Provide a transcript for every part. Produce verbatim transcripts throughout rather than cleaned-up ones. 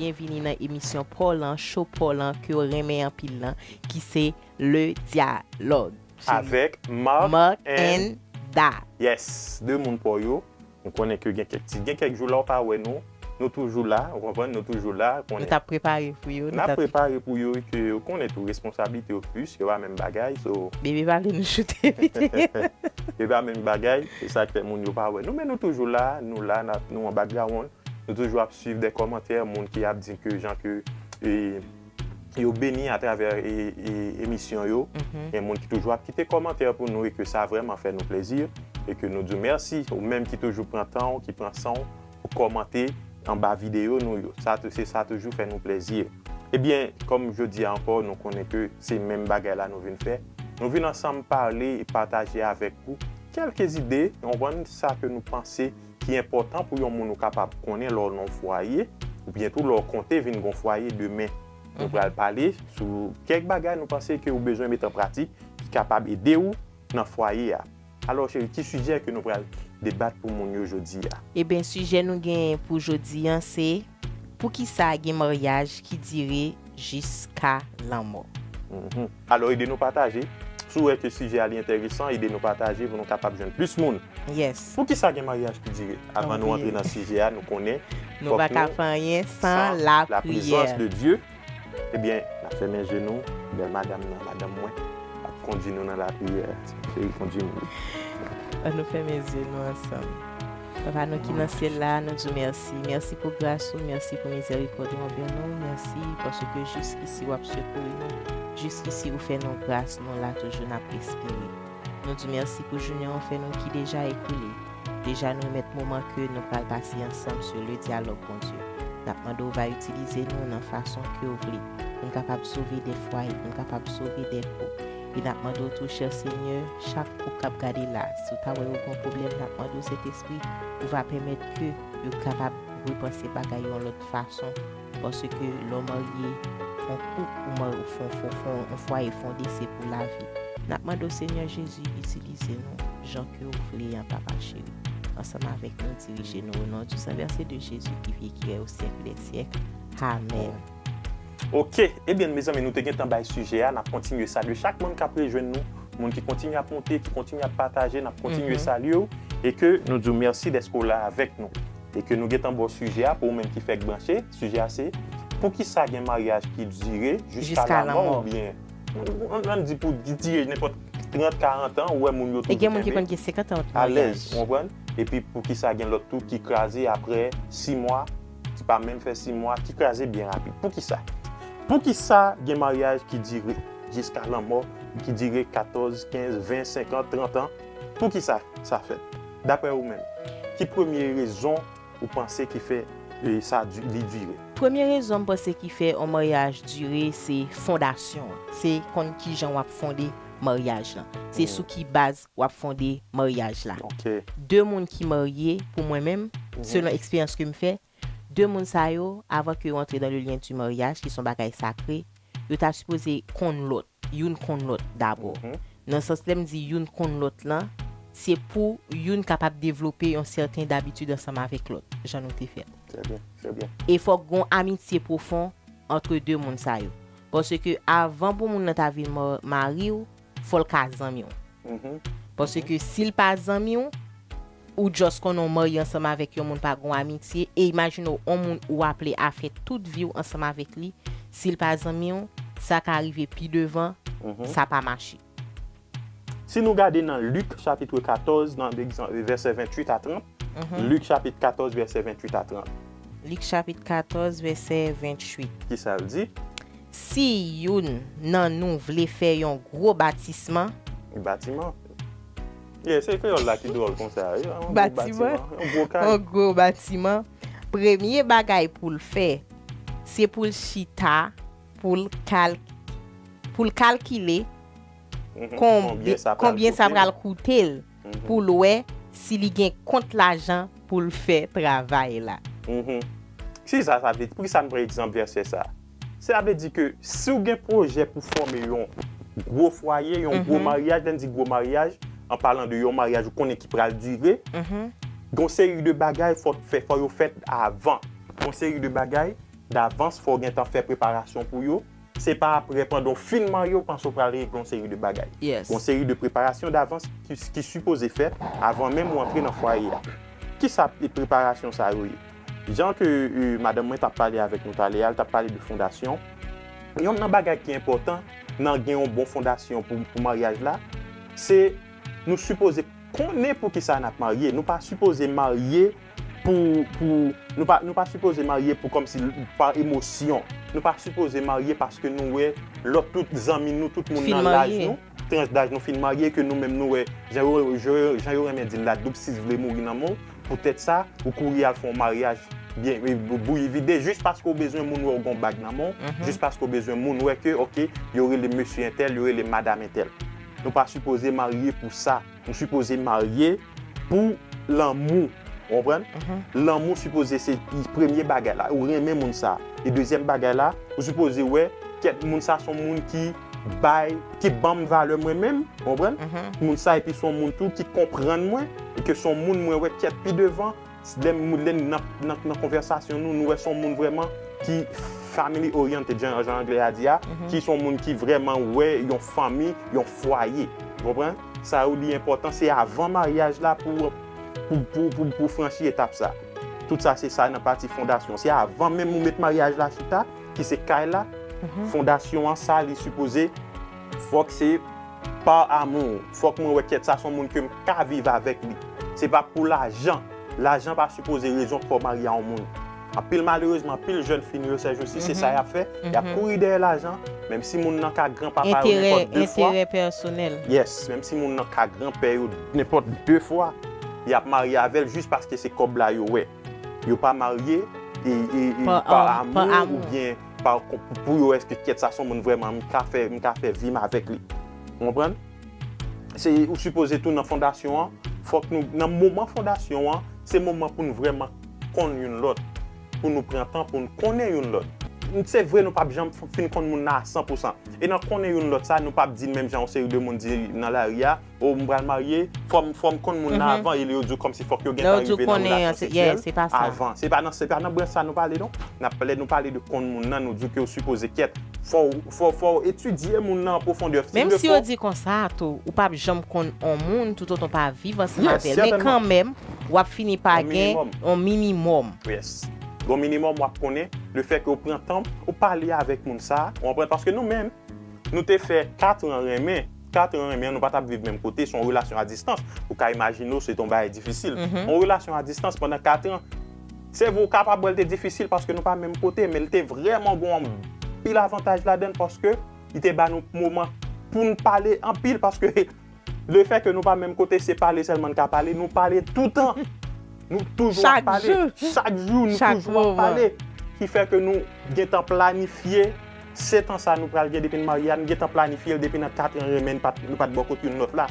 Byenvini nan emisyon pa w lan, cho pa w lan ke w renmen anpil lan, ki se Le Dialogue. Avèk Mark Mark and and Da. Yes, de moun pa w yo. Nou konnen ke gen kèk ti, gen kèk jou la w pa wè nou. Nou toujou la, ou konprann, nou toujou la. Konnen, n ap prepare pou yo. N ap prepare pou yo, ke ou konnen tou responsablite yo plis, yo pa menm bagay, so. Bebe pa vle nou choute piti. Yo pa menm bagay, se sa k fè moun yo pa wè nou, men nou toujou la, nou la, n ap, nou an background. Nou toujou ap swiv de kòmantè, moun ki ap di ke jan ke, e, yo beni atravè, e, e, emisyon yo. Gen moun ki toujou ap kite kòmantè pou nou e ke sa vrèman fè nou plezi. E ke nou di w mèsi, ou menm ki toujou pran tan w, ki pran san w pou kòmante anba videyo nou yo. Sa tou, se sa toujou fè nou plezi. Ebyen, kòm jodi a ankò, nou konnen ke se menm bagay la nou vin fè. Nou vin ansanm pale e pataje avèk ou kèlke zide, yon bann sa ke nou panse ki enpòtan pou yon moun ou kapab konnen lè w nan yon fwaye, oubyen tou lè w konte vin gon fwaye demen. Nou pral pale sou kèk bagay nou panse ke ou bezwen met an pratik ki kapab ede w nan fwaye a. Alò, cheri, ki sijè ke nou pral debat pou moun yo jodi a? Eben, sijè nou gen pou jodi a, se poukisa gen maryaj ki dire jiska lanmò. Mhm. Alò, ede nou pataje. Si w wè ke sijè a li enteresan, ede nou pataje pou nou kapab jwenn plis moun. Yes. Poukisa gen maryaj ki dire? Avan nou antre nan sijè a, nou konnen nou fòk pa ka fè anyen san la lapriyè. Laprezans de Dye. Ebyen, n ap fèmen je nou, bèl madanm nan, madanm mwen, ap kondui nou nan lapriyè. Cheri, kondui nou. Ann nou fèmen je nou ansanm. Papa nou ki nan syèl la, nou di w mèsi. Mèsi pou gras ou, mèsi pou mizèrikòd ou anvè nou. Mèsi paske jiskisi w ap sekouri nou. Jiskisi ou fè nou gras, nou la toujou, n ap respire. Nou di w mèsi pou jounen w fè nou ki deja ekoule. Deja nou remèt moman ke nou pral pase ansanm sou Le Dialogue, Bondye. N ap mande w va itilize nou nan fason ke w vle, pou n kapab sove de fwaye, pou n kapab sove de koup. E n ap mande w tou, chè Senyè, chak koup k ap gade la, si w ta wè yo gen yon pwoblèm, n ap mande w, Sentespri, ou va pèmèt ke yo kapab repanse bagay yo yon lòt fason. Paske lè w marye, yon koup, ou marye, ou fè, fè, fè yon fwaye fonde, se pou lavi. N ap mande w, Senyè Jezi, itilize nou jan ke w vle an, Papa cheri. Ansanm avèk nou, dirije nou, au nom du sang versé de Jésus qui vit et qui règne au siècle des siècles. Amèn. Ok, ebyen, mezanmi, nou te gentan bay sijè a, n ap kontinye salye chak moun k ap rejwenn nou, moun ki kontinye ap moute, ki kontinye ap pataje, n ap kontinye salye w, e ke nou di w mèsi dèske w la avèk nou. E ke nou gentan ba w sijè a, pou ou menm ki fèk branche, sijè a se, poukisa gen maryaj ki dire jiska lanmò oubyen, ann, ann di pou di, dire nenpòt trant, karant an, ou wè moun yo toujou kenbe alèz, ou konprann? Epi poukisa gen lòt tou ki kraze apre sis mwa, ki pa menm fè sis mwa, ki kraze byen rapid. Poukisa? Poukisa gen maryaj ki dire jiska lanmò, ki dire katòz, kenz, ven, senkant, trant an? Poukisa sa fèt? Daprè ou menm, ki premye rezon ou panse ki fè, e, sa di-, li dire? Premye rezon m panse ki fè yon maryaj dire, se fondasyon an. Se konn kijan w ap fonde maryaj lan. Se sou ki baz w ap fonde maryaj la. Ok. De moun ki marye, pou mwen menm, selon eksperyans ke m fè, de moun sa yo, avan ke yo antre dans le lien du mariage, ki se yon bagay sakre, yo ta sipoze konn lòt, youn konn lòt dabò. Nan sans lè m di youn konn lòt lan, se pou youn kapab devlope yon sèten dabitid ansanm avèk lòt, jan nou te fè l. Trè byen, trè byen. E fòk gon amitye pwofon antre de moun sa yo. Paske avan pou moun nan ta vin ma-, mari w, fò l ka zanmi w. Paske si l pa zanmi w, ou just konnen w marye ansanm avèk yon moun pa gon amitye, e imajine w, yon moun ou aple a fè tout vi w ansanm avèk li, si l pa zanmi w, sa ka rive pi devan, sa pa mache. Si nou gade nan Lik chapit katòz, nan egzanp, vèsè venntuit a trant, Lik chapit katòz, vèsè venntuit a trant. Lik chapit katòz, vèsè venntuit. Kisa l di? Si youn nan nou vle fè yon gwo batisman, batiman. Yeah, se kreyòl la ki dwòl konsa, wi. Yon gwo batiman, batiman, yon gwo kay. Yon gwo batiman. Premye bagay pou l fè, se pou l chita, pou l kal-, pou l kalkile konbyen sa pral koute l, pou l wè si li gen kont lajan pou l fè travay la. Kisa sa vle di? Poukisa n pran egzanp vèsè sa? Sa vle di ke si w gen pwojè pou fòme yon gwo fwaye, yon gwo maryaj, lè n di gwo maryaj, an palan de yon maryaj ou konnen ki pral dire, gon seri de bagay fò fè, fò yo fèt avan. Gon seri de bagay davans, fò w gentan fè preparasyon pou yo. Se pa apre, pandan w fin marye, w panse w pral regle yon seri de bagay. Yes. Yon seri de preparasyon davans ki, ki sipoze fèt avan menm ou antre nan fwaye a. Kisa preparasyon sa yo ye? Jan ke, euh, madanm mwen t ap pale avèk nou talè a, l t ap pale de fondasyon. Yonn nan bagay ki enpòtan nan gen yon bon fondasyon pou, pou maryaj la, se nou sipoze konnen pou ki sa n ap marye. Nou pa sipoze marye pou, pou, nou pa, nou pa sipoze marye pou kòmsi pa emosyon. Nou pa sipoze marye paske nou wè lòt tout zanmi nou, tout moun nan laj nou, tranch daj nou fin marye, ke nou menm nou wè, jan yo, jan yo, jan yo renmen di l la, doub sis vle mouri nan men w. Poutèt sa, ou kouri al fè yon maryaj byen, e, bou-, bouyi vide, jis paske w bezwen moun wè w gon bag nan men w, jis paske w bezwen moun wè ke, oke, yo rele mesye entèl, yo rele madanm entèl. Nou pa sipoze marye pou sa. Nou sipoze marye pou lanmou. Ou konprann? Lanmou sipoze se premye bagay la. Ou renmen moun sa. E dezyèm bagay la, ou sipoze wè, kèt, moun sa se yon moun ki bay, ki ban m valè mwen menm. Ou konprann? Moun sa, epi se yon moun tou ki konprann mwen, e ke se yon moun mwen wè kèt pi devan, lè m, lè n nan, nan, nan konvèsasyon nou, nou wè se yon moun vrèman ki family oriented, jan, jan anglè a di a, ki se yon moun ki vrèman wè yon fanmi, yon fwaye. Ou konprann? Sa yo li enpòtan, se avan maryaj la pou, pou, pou, pou, pou franchi etap sa. Tout sa, se sa nan pati fondasyon. Se avan menm ou met maryaj la chita, ki se kay la, fondasyon an, sa li sipoze, fòk se pa amou. Fòk mwen wè kèt sa se yon moun ke m ka viv avèk li. Se pa pou lajan. Lajan pa sipoze rezon pou w marye a yon moun. Anpil, malerezman, anpil jèn fi nou yo sèjousi, se sa y ap fè. Y ap kouri dèyè lajan, menm si moun nan ka granpapa yo nenpòt de fwa. Enterè pèsonèl. Yes, menm si moun nan ka granpè yo nenpòt de fwa, y ap marye avè l jis paske se kòb la yo wè. Yo pa marye e, e, e, pa amou oubyen pa, pou yo èske kèt sa se yon moun vrèman m ka fè, m ka fè vi m avèk li. Ou konprann? Se, ou sipoze tou nan fondasyon an, fòk nou, nan moman fondasyon an, se moman pou nou vrèman konn youn lòt, pou nou pran tan pou nou konnen youn lòt. Se vre nou p ap janm f-, fin konn moun nan a san pou san. E nan konnen youn lòt sa, nou p ap di l menm jan yon seri de moun di nan lari a, o, m pral marye, fò m, fò m konn moun nan avan, e lè yo di w kòmsi fòk yo gentan rive nan relasyon seksyèl avan. Se pa nan, se pa nan branch sa nou pale non. N ap, lè nou pale de konn moun nan, nou di ke w sipoze kèt. Fò w, fò, fò w etidye moun nan an pwofondè. Menm si yo di konsa tou, ou p ap janm konn on moun toutotan w pa viv ansanm avè l. Men kanmenm, w ap fini pa gen on minimòm. Yes. Gon minimòm w ap konnen, lefètke w pran tan, ou pale avèk moun sa, ou konprann? Paske nou menm, nou te fè kat an renmen. Kat an renmen, nou pa t ap viv menm kote, se yon relasyon a distans. Ou ka imajine w, se te yon bagay difisil. Yon relasyon a distans pandan kat an, se vre, ou kapab wè l te difisil paske nou pa menm kote, men l te vrèman gon anpil avantaj ladan l paske li te ba nou moman pou n pale anpil paske lefètke nou pa menm kote, se pale sèlman n ka pale, nou pale toutan. Nou toujou ap pale. Chak jou. Chak jou, nou toujou ap pale. Ki fè ke nou gentan planifye se tan sa nou pral gen depi n marye a, nou gentan planifye l depi nan kat an renmen, n pa t, nou pa t bò kot youn lòt la.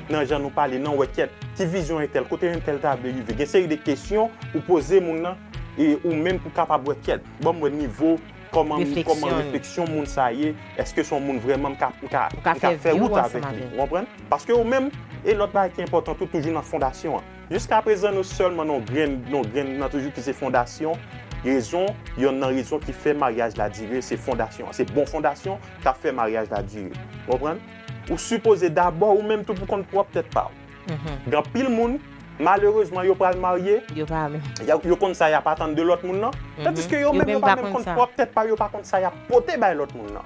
Nan jan nou pale, nan wè kèt, ki vizyon entèl, kote entèl ta vle rive. Gen seri de kesyon ou poze moun nan, e ou menm pou kapab wè kèt. Ban m wè nivo, kòman, kòman refleksyon moun sa ye, èske se yon moun vrèman m ka, m ka, m ka fè wout avèk li, ou konprann? Paske ou menm, e lòt bagay ki enpòtan tou, toujou nan fondasyon an. Jiskaprezan, nou sèlman nan yon grenn, nan yon grenn nan toujou ki se fondasyon. Rezon, yonn nan rezon ki fè maryaj la dire, se fondasyon an. Se bon fondasyon k ap fè maryaj la dire. Ou konprann? Ou sipoze dabò ou menm tou pou konn pwòp tèt pa w. Gen anpil moun, malerezman, yo pral marye, yo pa menm, yo, yo konn sa y ap atann de lòt moun nan, tandiske yo menm yo pa menm konn pwòp tèt pa yo, yo pa konn sa y ap pote bay lòt moun nan.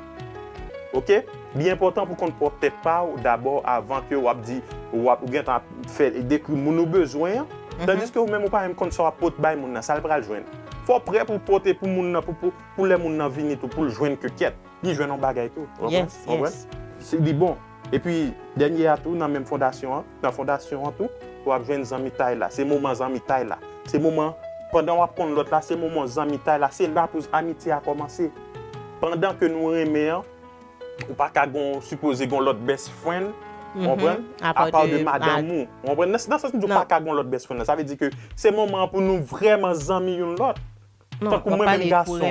Oke? Li enpòtan pou konn pwòp tèt pa w dabò avan ke w ap di, w ap, ou gentan ap fè, dekri moun ou bezwen an, tandiske ou menm ou pa menm konn sa w ap pote bay moun nan, sa l pral jwenn. Fò w prè pou w pote pou moun nan, pou, pou, pou lè moun nan vini tou, pou l jwenn ke kèt, li jwenn yon bagay tou. Ou konprann? Yes, yes. Se, li bon. Epi, dènye a tou, nan menm fondasyon an, nan fondasyon an tou, w ap jwenn zanmitay la. Se moman zanmitay la. Se moman, pandan w ap konn lòt la, se moman zanmitay la. Se la pou amitye a kòmanse. Pandan ke nou renmen an, ou pa ka gon, sipoze gon lòt best friend, ou konprann? Apa de madanm ou. Ou konprann? Nan, nan sans m di w pa ka gon lòt best friend la, sa vle di ke se moman an pou nou vrèman zanmi youn lòt. Tankou mwen menm gason.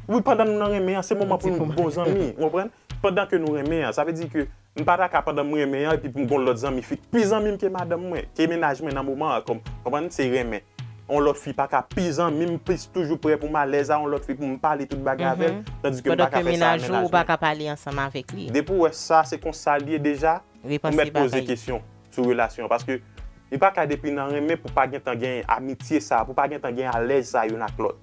Wi, pandan nou nan renmen an, se moman pou nou bon zanmi, ou konprann? Pandan ke nou renmen an, sa vle di ke m pa ta ka pandan m renmen an epi pou m gon lòt zanmi fi k pi zanmi m ke madanm mwen, ke mennaj mwen nan moman an, kòm, konprann, se renmen. yon lòt fi pa ka pi zanmi m, plis toujou prè pou m alèz a yon lòt fi pou m pale tout bagay avè l, tandiske m pa ka fè sa a mennaj mwen. Pandan ke mennaj ou, ou pa ka pale ansanm avèk li. Depi w wè sa, se konsa l ye deja, ou mèt poze kesyon sou relasyon an. Paske li pa ka depi nan renmen pou pa gentan gen amitye sa, pou pa gentan gen alèz sa youn ak lòt.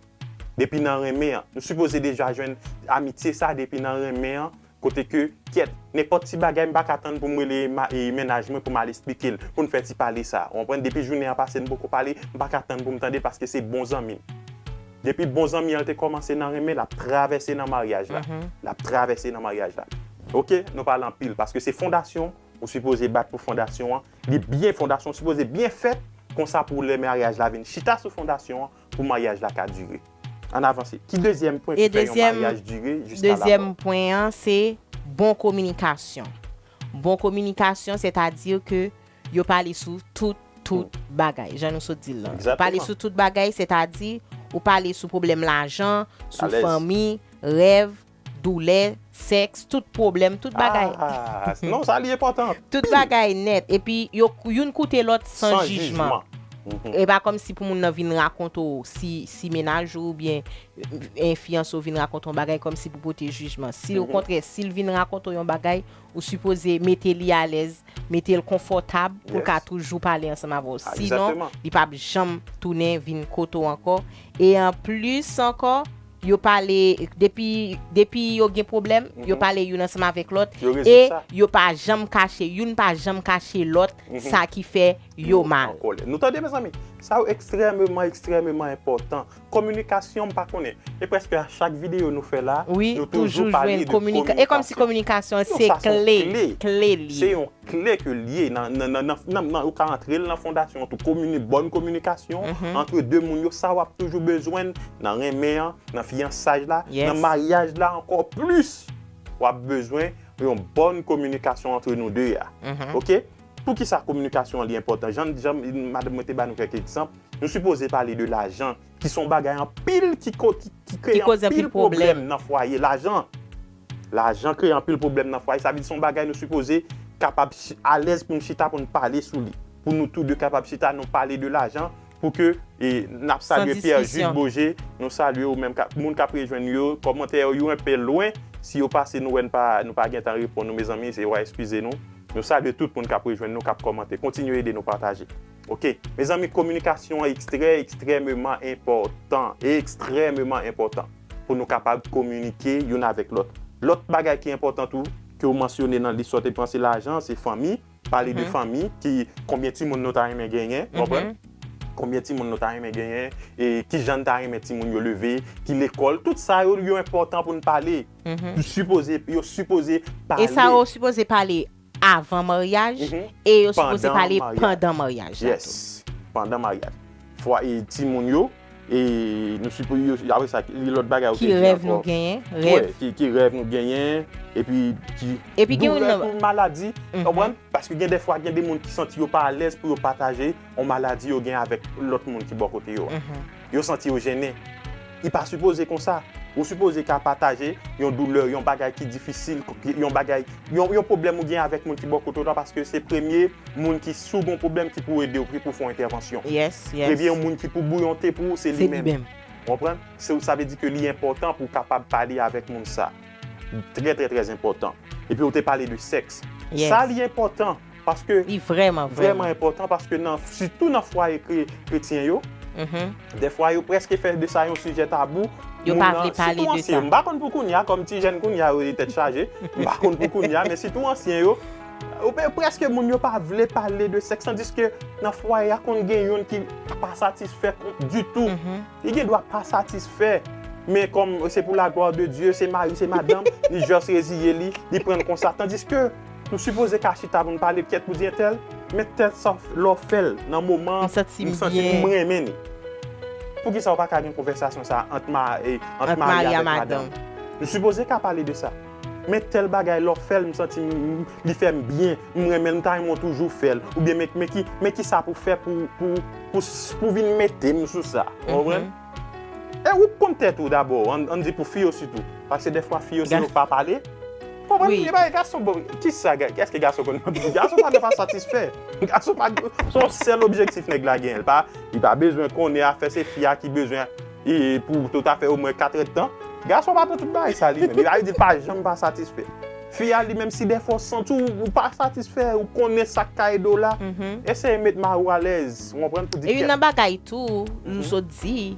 Depi nan renmen an, nou sipoze deja jwenn amitye sa depi nan renmen an, kote ke, kyèt, nenpòt ti bagay m pa ka tann pou m rele ma- e, mennaj mwen pou m al esplike l, pou n fè ti pale sa. Ou konprann? Depi jounen an pase n poko pale, m pa ka tann pou m tande l paske se bon zanmi m. Depi bon zanmi an te kòmanse nan renmen, l ap travèse nan maryaj la. L ap travèse nan maryaj la. Oke, nou pale anpil paske se fondasyon, ou sipoze bat pou fondasyon an. Li byen, fondasyon sipoze byen fèt, konsa pou lè maryaj la vin chita sou fondasyon an, pou maryaj la ka dire. Ann avanse. Ki dezyèm pwen ki fè yon maryaj dire jiska lamò? Dezyèm pwen an, se bon kominikasyon. Bon kominikasyon, sètadi ke yo pale sou tout, tout bagay. Jan nou sot di l lan. Ou pale sou tout bagay, sètadi ou pale sou pwoblèm lajan, sou fanmi, rèv, doulè, sèks, tout pwoblèm, tout bagay. Ah, non, sa li enpòtan. Tout bagay nèt. Epi yo youn koute lòt san jijman. E pa kòmsi pou moun nan vin rakonte w si, si mennaj ou oubyen, e, fiyanse w vin rakonte w yon bagay kòmsi pou pote jijman. Si okontrè, si l vin rakonte w yon bagay, ou sipoze mete li alèz, mete l konfòtab pou l ka toujou pale ansanm avè w. Sinon, li p ap janm tounen vin kote w ankò. E anplis ankò, yo pale, depi, depi yo gen pwoblèm, yo pale youn ansanm avèk lòt, e yo pa janm kache, youn pa janm kache lòt sa ki fè yo mal. Nou tande, mezanmi? Sa yo ekstrèmeman, ekstrèmeman enpòtan. Kominikasyon, m pa konnen. E prèske a chak videyo nou fè la, nou toujou pale de kominikasyon. E kòmsi kominikasyon se kle, kle li ye. Se yon kle ke l ye nan, nan, nan, nan, nan, nan, ou ka antre l nan fondasyon tou. Komini-, bòn kominikasyon antre de moun yo, sa w ap toujou bezwen nan renmen an, nan fiyansaj la, nan maryaj la ankò plis. W ap bezwen yon bòn kominikasyon antre nou de a. Oke? Poukisa kominikasyon an li enpòtan? Jan, jan madanm mwen te ba nou kèk egzanp, nou sipoze pale de lajan, ki se yon bagay anpil ki ko-, ki, ki kreye anpil pwoblèm nan fwaye. Lajan. Lajan kreye anpil pwoblèm nan fwaye. Sa vle di se yon bagay nou sipoze kapab chi-, alèz pou n chita, pou n pale sou li. Pou nou tou de kapab chita, nou pale de lajan, pou ke, e, n ap salye Pierre Jude Boger, nou salye w menm, ka-, moun k ap rejwenn yo, kòmantè yo, yo enpe lwen, si yo pase nou wè n pa, nou pa gentan reponn nou, mezanmi, se, w a eskize nou. Nou salye tout moun k ap rejwenn nou, k ap kòmante. Kontinye ede nou pataje. Oke? Mezanmi, kominikasyon an ekstrè, ekstrèmeman enpòtan. Ekstrèmeman enpòtan. Pou nou kapab kominike youn avèk lòt. Lòt bagay ki enpòtan tou, ke w mansyone nan lis sa w te pran, se lajan, se fanmi. Pale de fanmi, ki, konbyen timoun nou ta renmen genyen, w konprann? Konbyen timoun nou ta renmen genyen, e kijan n ta renmen timoun yo leve, ki lekòl, tout sa yo, yo enpòtan pou n pale. Yo sipoze, yo sipoze pale. E sa yo sipoze pale avan maryaj, e yo sipoze pale pandan maryaj la tou. Yes, pandan maryaj. Fwa, e timoun yo, e nou sipo-, yo, apre sa, ki lòt bagay ou te di ankò? Ki rèv nou genyen? Rèv. Wi, ki, ki rèv nou genyen, epi ki doulè tou, maladi, konprann? Paske gen de fwa, gen de moun ki santi yo pa alèz pou yo pataje yon maladi yo gen avèk lòt moun ki bò kote yo a. Yo santi yo jennen. Li pa sipoze konsa. Ou sipoze ka pataje yon doulè, yon bagay ki difisil, yon bagay, yon, yon pwoblèm ou gen avèk moun ki bò kote w la, paske se premye moun ki, si w gen yon pwoblèm, ki pou ede w, ki pou fè yon entèvansyon. Yes, yes. Premye moun ki pou bouyon te pou ou, se li menm. Se li menm. Ou konprann? Se, sa vle di ke li enpòtan pou w kapab pale avèk moun sa. Trè, trè, trè enpòtan. Epi ou te pale de sèks. Yes. Sa li enpòtan paske li vrèman, vrèman enpòtan paske nan, sitou nan fwaye kre-, kretyen yo, dèfwa yo prèske fè de sa yon sijè tabou. Yo pa vle pale de sa. Sitou ansyen, m pa konn pou kounye a, kòm ti jèn kounye a yo tèt chaje, m pa konn pou kounye a, men sitou ansyen yo, ou pe-, prèske moun yo pa vle pale de sèks, tandiske nan fwaye a konn gen youn ki pa satisfè ditou. Li gen dwa pa satisfè, men kòm se pou la gloire de Dieu, se mari, se madanm, li just reziye li, li pran l konsa. Tandiske nou sipoze ka chita pou n pale kyèt pou di entèl, men tèl sa lè w fè l nan moman an, m santi m renmen li. Poukisa w pa ka gen konvèsasyon sa a ant ma-, e, ant mari avèk madanm? Nou sipoze ka pale de sa. Men tèl bagay lè w fè l, m santi m, m, li fè m byen, m renmen l, m ta renmen w toujou fè l. Oubyen men, men ki, men kisa pou fè pou, pou, pou, pou vin mete m sou sa. Ou konprann? E ou konn tèt ou dabò, ann, ann di pou fi yo sitou. Paske dèfwa fi yo, si yo pa pale, Konprann? Wi. E pa gason, bon, kisa, èske gason konn manti? Gason pa nan pa satisfè. Gason pa, se yon sèl objektif nèg la genyen. Li pa, li pa bezwen konnen afè, se fi a ki bezwen e pou tout afè omwen kat èdtan. Gason pa pran tout bagay sa li menm. Li pa vle di pa janm pa satisfè. Fi a li menm, si dèfwa w santi w, ou pa satisfè, ou konnen sa k ka ede w la, eseye met mari w alèz, ou konprann, pou di. E youn nan bagay tou, ou sot di,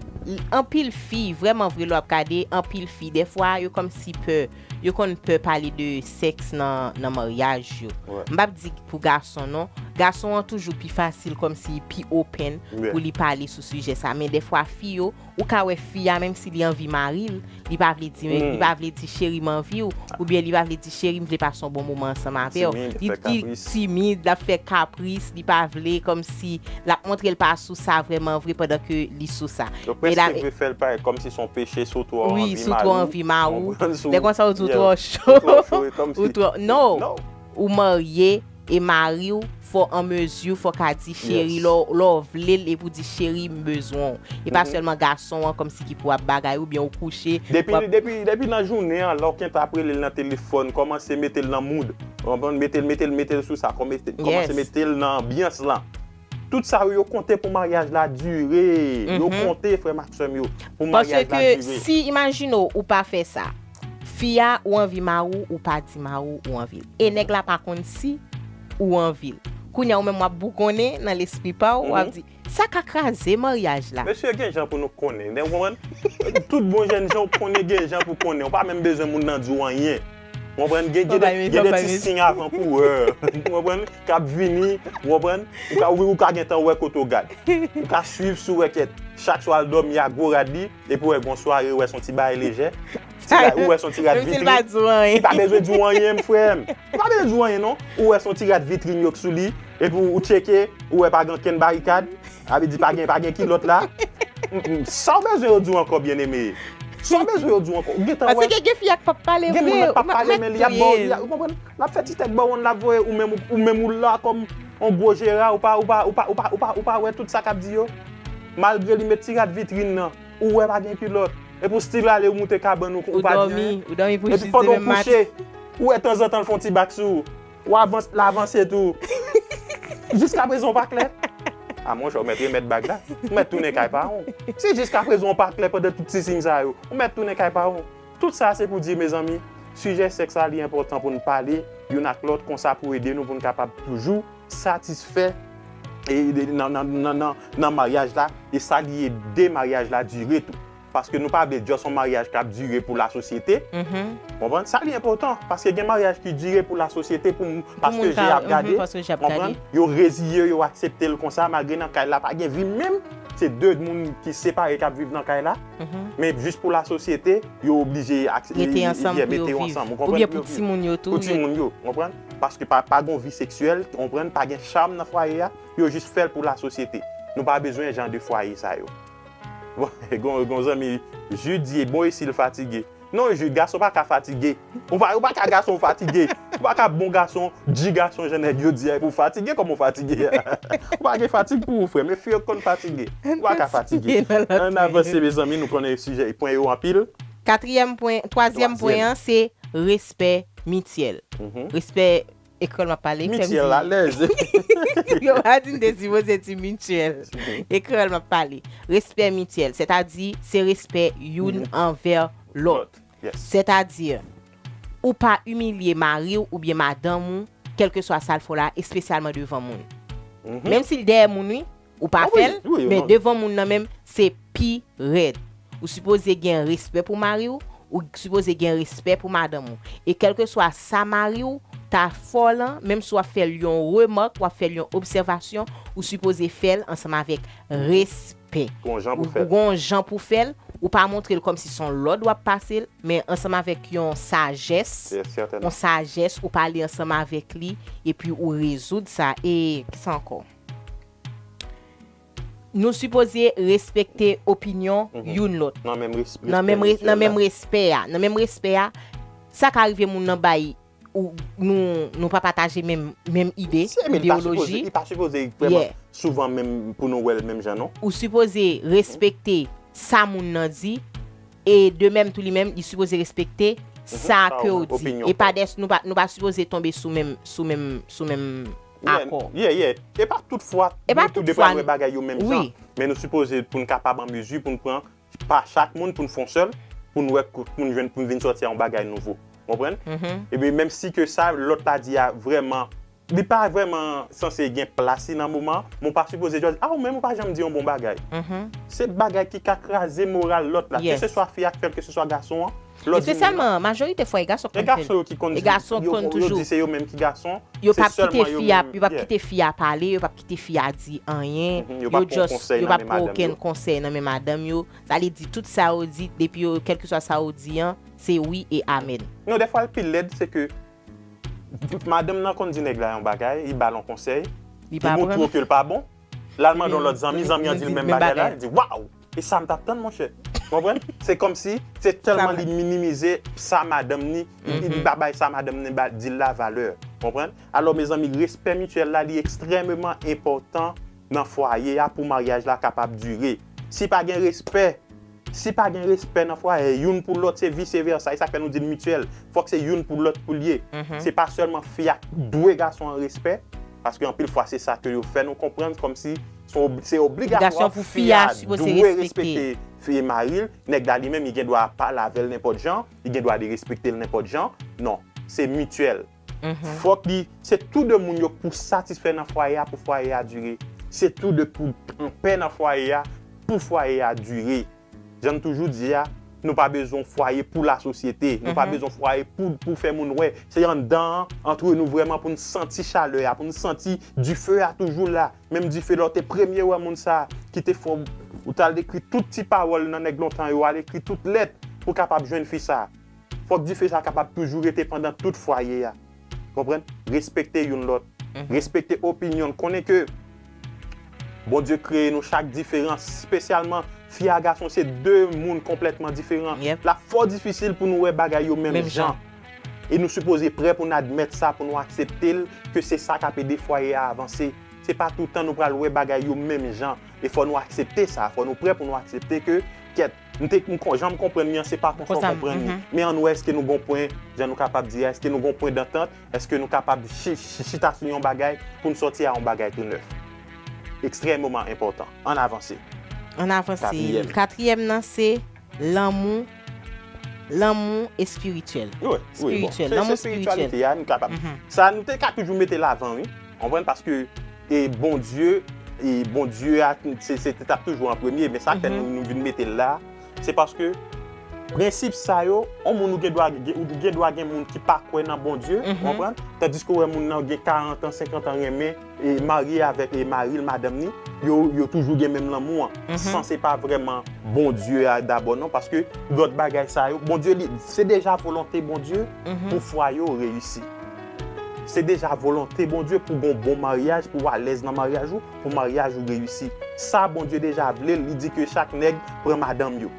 anpil fi, vrèman vre, lè w ap gade, anpil fi, dèfwa, yo kòmsi pè, yo konn pè pale de sèks nan, nan maryaj yo. M p ap di pou gason, non. Gason an toujou pi fasil, kòmsi pi open pou li pale sou sijè sa. Men dèfwa, fi yo, ou ka wè fi a, menm si li anvi mari l, li pa vle di, li pa vle di, "Cheri, m anvi w," oubyen li pa vle di, "Cheri, m vle pase yon bon moman ansanm avè w." Li, li timid, l ap fè kapris, li pa vle, kòmsi l ap montre l pa sou sa vrèman vre pandan ke li sou sa. Yo prèske vle fè l parèt kòmsi se yon peche si w twò anvi mari w. Wi, si w twò anvi mari w. Lè konsa, ou di w twò cho. Ou twò cho, e kòmsi. Ou twò, no. Ou marye, e mari w, fò an mezi, fò ka di cheri, lè w, lè w vle l, epi w di cheri, m bezwen w. E pa sèlman gason an kòmsi ki pou ap bagay, oubyen ou kouche. Depi, depi, depi nan jounen an, lè w gentan ap rele l nan telefòn, kòmanse mete l nan mood. Ou konprann? Mete l, mete l, mete l sou sa. Kòmanse mete l nan anbyans lan. Tout sa yo, yo konte pou maryaj la dire. Yo konte, frè m ak sè m yo, pou maryaj la dire. Paske si, imajine w, ou pa fè sa. Fi a, ou anvi mari w, ou pa di mari w ou anvi l. E nèg la pa konn si ou anvi l. Kounye a, ou menm w ap bougonnen nan lespri pa w, w ap di, "Sa ka kraze maryaj la." Mesye, gen jan pou nou konnen. Ou konprann? Tout bon jèn jan ou konnen, gen jan pou konnen. Ou pa menm bezwen moun nan di w anyen. Ou konprann? Gen, gen de, gen de ti siy avan kouwè. Ou konprann? K ap vini, ou konprann? Ou ka, ou, ou ka gentan wè kote w gad. Ou ka swiv sou wè kèt. Chak swa l dòmi a gwo rad li, epi w wè gon sware, ou wè s on ti bagay lejè. Ti bagay, ou wè s on ti rad vitrin. Li pa bezwen di w anyen, m frè m. Li pa bezwen di w anyen, non. Ou wè s on ti rad vitrin yo k sou li, epi w, ou tcheke, ou wè pa gen okenn barikad. A vle di pa gen, pa gen kilòt la. Mm, mm. Sa w bezwen yo di w ankò, byeneme? Sa w bezwen yo di w ankò? Ou gentan wè. Paske gen fi a k p ap pale vre, ou mèt touye l. Gen moun k p ap pale, men li ap ba w, li ap, ou konprann? L ap fè ti tèt ba w, l ap voye, ou menm, ou, ou menm ou la kòm on gwo jera, ou pa, ou pa, ou pa, ou pa, ou pa, ou pa wè tout sa k ap di yo. Malgre li met ti rad vitrin nan, ou wè pa gen kilòt. Epi w still ale, ou moute kabann ou, ou pa di anyen. Ou dòmi, ou dòmi pou jis demen maten. Epi pandan w kouche, ou wè tanzantan l fè on ti bak sou ou. Ou avans, l avanse tou. Jiskaprezan w pa klè. A monchè, ou mèt remèt bag la. Ou mèt tounen kay paran w. Si jiskaprezan w pa klè pandan tout ti siy sa yo, ou mèt tounen kay paran w. Tout sa se pou di, mezanmi, sijè sèks la, li enpòtan pou n pale youn ak lòt, konsa pou ede nou, pou n kapab toujou satisfè e de, nan, nan, nan, nan, nan maryaj la, e sa li ede maryaj la dire tou. Paske nou pa vle just yon maryaj k ap dire pou lasosyete. Konprann? Sa li enpòtan, paske gen maryaj ki dire pou lasosyete, pou, paske je ap gade, konprann? Yo reziye, yo aksepte l konsa, malgre nan kay la pa gen vi menm, se de moun ki separe k ap viv nan kay la. Men jis pou lasosyete, yo oblije aksepte, mete yo ansanm, ou konprann? Oubyen pou timoun yo tou. Pou timoun yo, konprann? Paske pa, pa gen vi seksyèl, konprann? Pa gen cham nan fwaye a, yo jis fè l pou lasosyete. Nou pa bezwen jan de fwaye sa yo. Bon, gon, gon zanmi, Jude di, bon, e si l fatige? Non, Jude, gason pa ka fatige. Ou pa, ou pa ka gason fatige. Ou pa ka bon gason, di gason jan nèg yo di a, epi w fatige, kòman w fatige a? Ou pa gen fatig pou ou, frè m. E fi yo k konn fatige. Ou pa ka fatige. Ann avanse, mezanmi, nou konnen sijè, pwen yo anpil. Katriyèm pwen, twazyèm pwen an, se respè mityèl. Respè E kreyòl m ap pale, frè m di. Mityèl, alèz. Yo pa di m te sipoze di mityèl. E kreyòl m ap pale. Respè mityèl, sètadi se respè youn anvè lòt. Sètadi, ou pa imilye mari w oubyen madanm ou, kèlkeswa sa l fè w la, espesyalman devan moun. Menm si l dèyè moun, wi, ou pa fè l, men devan moun nan menm, se pi rèd. Ou sipoze gen respè pou mari w, ou sipoze gen respè pou madanm ou. E kèlkeswa sa mari w ta fè w lan, menm si w ap fè l yon remak, w ap fè l yon obsèvasyon, ou sipoze fè l ansanm avèk respè. Gon jan pou fè l. Ou gon jan pou fè l, ou pa montre l kòmsi se yon lòd w ap pase l, men ansanm avèk yon sajès, yon sajès, ou pale ansanm avèk li, epi ou rezoud sa. E kisa ankò? Nou sipoze respekte opinyon youn lòt. Nan menm res-, nan menm re-, nan menm respè a. Nan menm respè a, sa ka rive moun nan bay ou, nou, nou pa pataje menm, menm ide, ideyoloji. Li pa sipoze vrèman souvan menm pou nou wè l menm jan, non. Ou sipoze respekte sa moun nan di, e de menm tou li menm, li sipoze respekte sa ke w di. E pa des, nou pa, nou pa sipoze tonbe sou menm, sou menm, sou menm akò. Yeah, yeah. E pa tout fwa nou tou de pral wè bagay yo menm jan. Men nou sipoze pou n kapab an mezi pou n pran pa chak moun pou n fè yon sèl, pou n wè, pou n jwenn, pou n vin sòti a yon bagay nouvo. Konprann? Ebyen, menm si ke sa lòt la di a vrèman, li pa vrèman sanse gen plas li nan moman, men w pa sipoze jwenn, a, ou menm ou pa janm di yon bon bagay. Se bagay ki ka kraze moral lòt la. Keseswa fi a k fè l, keseswa gason an, lòt di moun. Espesyalman, majorite fwa, e gason k konn fè l. E gason yo ki konn di, yo, yo di se yo menm ki gason. Yo p ap kite fi a, yo p ap kite fi a pale, yo p ap kite fi a di anyen. Yo just, yo p ap pran okenn konsèy nan men madanm yo. Sa vle di, tout sa yo di, depi yo, kèlkeswa sa yo di an, se wi e amèn. Non, dèfwa l pi lèd, se ke madanm nan konn di nèg la yon bagay, li ba l yon konsèy, li moutre w ke l pa bon, l al mande yon lòt zanmi, zanmi an di l menm bagay la, li di, waw! E sa m t ap tann, monchè. Konprann? Se kòmsi, se tèlman li minimize sa madanm ni, li, li pa bay sa madanm ni ba, di l la valè. Konprann? Alò, mezanmi, respè mityèl la, li ekstrèmeman enpòtan nan fwaye a pou maryaj la kapab dire. Si pa gen respè, si pa gen respè nan fwaye, youn pou lòt, se vice versa. E sa k fè nou di l mityèl. Fòk se youn pou lòt pou l ye. Se pa sèlman fi a k dwe gason an respè, paske anpil fwa se sa ke yo fè nou konprann, kòmsi se ob-, se obligasyon fi a dwe respekte fi mari l, nèg la li menm, li gen dwa pale avè l nenpòt jan, li gen dwa derespekte l nenpòt jan. Non, se mityèl. Fòk li, se tou de moun yo pou satisfè nan fwaye a, pou fwaye a dire. Se tou de pou anpè nan fwaye a, pou fwaye a dire. Jan n toujou di a, nou pa bezwen fwaye pou lasosyete. Nou pa bezwen fwaye pou, pou fè moun wè. Se anndan an, antre nou vrèman pou n santi chalè a, pou n santi dife a toujou la. Menm dife la, w te premye wè moun sa a ki te fè w, ou t al ekri tout ti pawòl nan nèg lontan yo, al ekri tout lèt pou w kapab jwenn fi sa a. Fòk dife sa a kapab toujou rete pandan tout fwaye a. Konprann? Respekte youn lòt. Respekte opinyon l. Konnen ke Bondye kreye nou chak diferan, espesyalman fi a gason, se de moun konplètman diferan. L ap fò difisil pou nou wè bagay yo menm jan. E nou sipoze prè pou n admèt sa, pou nou aksepte l, ke se sa k ap ede fwaye a avanse. Se pa toutan nou pral wè bagay yo menm jan. E fò nou aksepte sa, fò nou prè pou nou aksepte ke, kèt, m te, m kon-, jan m konprann li an, se pa konsa w konprann li. Men ann wè, èske nou gon pwen, jan nou kapab di a, èske nou gon pwen dantant, èske nou kapab chi-, chi-, chita sou yon bagay pou n sòti a yon bagay tou nèf. Ekstrèmeman enpòtan. Ann avanse. Ann avanse. Katriyèm. Katriyèm nan se lanmou, lanmou espirityèl. Wi, wi, bon. Espirityèl, lanmou espirityèl. Espirityalite a, nou kapab. Sa, nou te ka toujou mete l avan, wi. Konprann? Paske, e Bondye, e Bondye a, se, se te t ap toujou an premye, men sa k fè nou, nou vin mete l la, se paske prensip sa yo, yon moun ou gen dwa, ou gen dwa gen moun ki pa kwè nan Bondye, konprann? Tandiske w wè moun nan gen karant an, senkant an renmen, e marye avèk, e mari l, madanm ni, yo, yo toujou gen menm lanmou an. San se pa vrèman Bondye a dabò, non, paske lòt bagay sa yo, Bondye li, se deja volonte Bondye pou fwaye w reyisi. Se deja volonte Bondye pou gon bon maryaj, pou w alèz nan maryaj ou, pou maryaj ou reyisi. Sa Bondye deja vle l, li di ke chak nèg pran madanm yo.